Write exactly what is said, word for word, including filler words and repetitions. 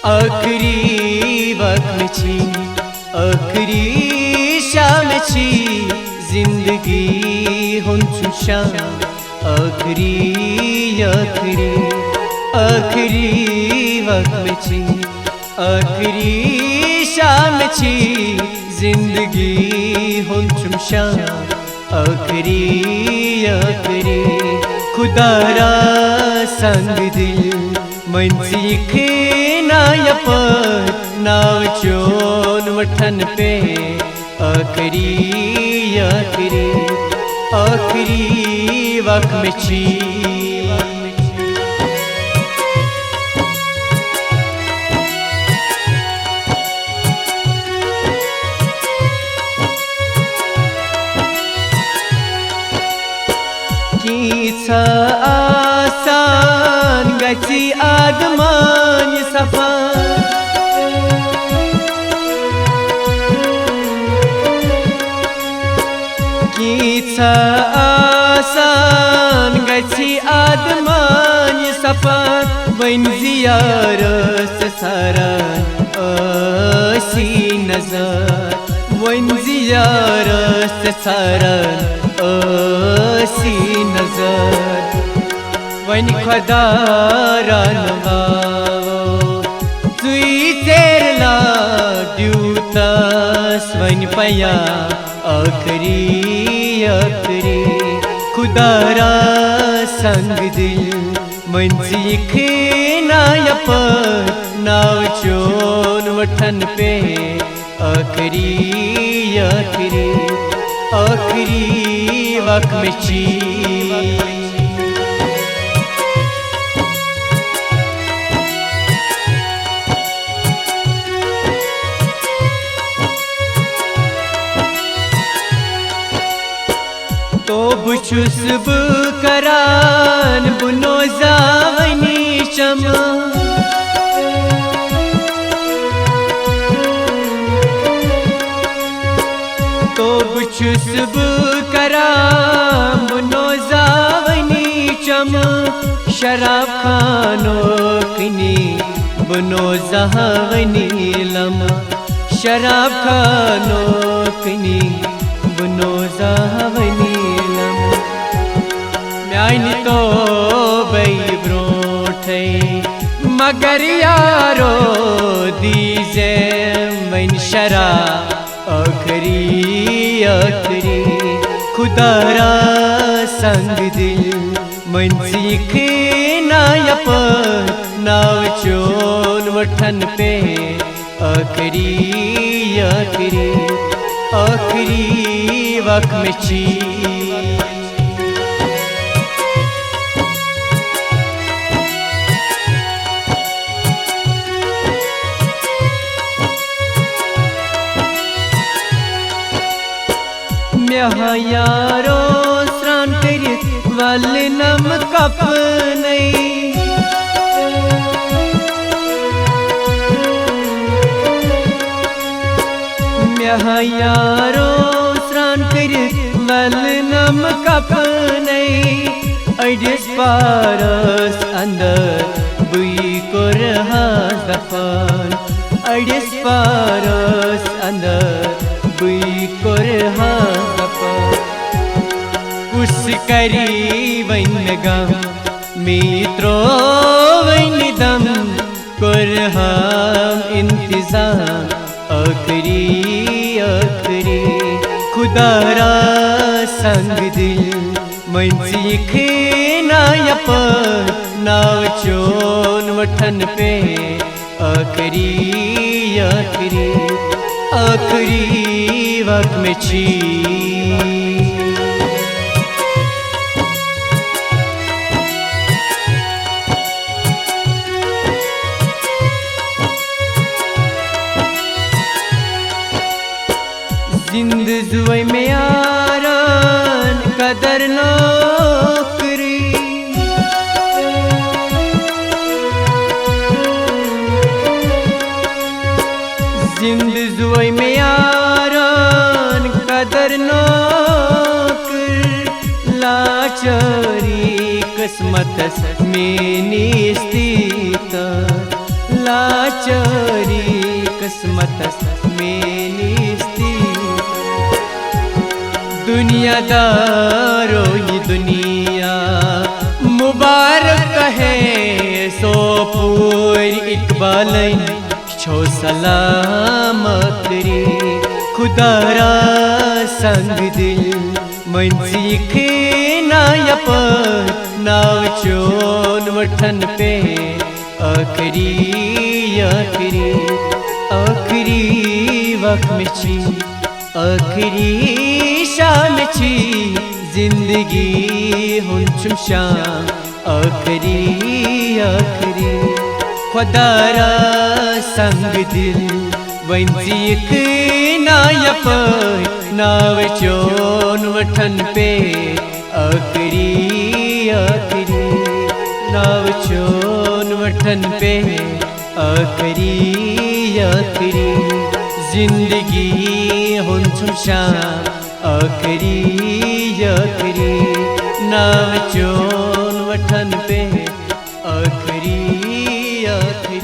ٲخری وقت مےٚ چھی، ٲخری شام مےٚ چھی، زندگی ہُنٛد چھُم شام۔ ٲخری، ٲخری، ٲخری وقت مےٚ چھی، ٲخری شام مےٚ چھی، زندگی ہُنٛد چھُم شام۔ ٲخری، ٲخری، خدا را سنگ دل، منزی کھینا یپٲرۍ ناو چون وٹھن پے۔ ٲخری، ٲخری، ٲخری وق مےٚ چھی۔ کینٛژھا آسان گژھِ آدمان صفا۔ کینٛژھا آسان گژھِ آدمان صفا۔ وۄنۍ زیارت ساران ٲسی نظر، وۄنۍ زیارت ساران ٲسی نظر۔ وۄنۍ خۄدا رانواو، ژٕے ژیر لاگ دیوٗتس وۄنۍ پیام۔ ٲخری، ٲخری، خدا را سنگ دل، منزی کھینا یپٲرۍ ناو چون وٹھن پے۔ ٲخری، ٲخری، ٲخری وق مےٚ چھی۔ توبہٕ چھُس بہٕ کران، بہٕ نوزاوٕنی چمہٕ۔ توبہٕ چھُس بہٕ کران، بہٕ نوزاوٕنی چمہٕ۔ شراب خانو کنی بہٕ نوزاوٕنی لمہٕ۔ شراب خانو کنی بہٕ نوزاوٕنی لمہٕ۔ میانہِ توبے برونٹھے، مگر یارو دیزے وۄنۍ شراب۔ ٲخری، ٲخری، خدا را سنگ دل، منزی کھینا یپٲرۍ ناو چون وٹھن پے۔ ٲخری، ٲخری، ٲخری وق مےٚ چھی۔ مےٚ ہا یارو سرٛان کٔرِتھ ولہٕ نم کپنَے۔ مےٚ ہا یارو سرٛان کٔرِتھ ولہٕ نم کپنَے۔ أڑِس پارس اندر بٕے کوٚر ہا دفن۔ أڑِس پارس اندر بٕے کوٚر ہا دفن۔ کُس کری وۄنۍ غم، مے ترٛوو وۄنۍ دم۔ کوٚر ہم انتظام ٲخری، ٲخری۔ خدا را سنگ دل، منزی کھینا یپٲرۍ ناو چون وٹھن پے۔ ٲخری، ٲخری، ٲخری وق مےٚ چھی۔ زندٕ زُوے مےٚ یارن قدر نوکری۔ زندٕ زُوے مےٚ یارن قدر نوکر۔ لاچٲری قسمتس میٲنِس تیٖژ تہٕ لا چٲری قٕسمتس میٲنِس تہِ۔ دُنیا دارو، یہِ دُنیا مُبارک تۄہے، سوپور اقبالن چھو سلام ٲخری۔ خدا را سنگ دل، وۄنۍ ژٕ یِکھٕے نا یپٲرۍ، ناو چون وٹھن پہ ٲخری، ٲخری، ٲخری وقت مےٚ چھی، ٲخری شام مےٚ چھی، زندگی ہُنٛد چھُم شام ٲخری، ٲخری۔ خدا را سنگ دل، وۄنۍ ژٕ یِکھٕے نا یپٲرۍ، ناو چون وٹھن پہ ٲخری، ٲخری، ناو چون وٹھن پہ ٲخری، ٲخری۔ زندگی ہُنٛد چھُم شام ٲخری، ٲخری۔ ناو چون وٹھن پہ ٲخری، ٲخری۔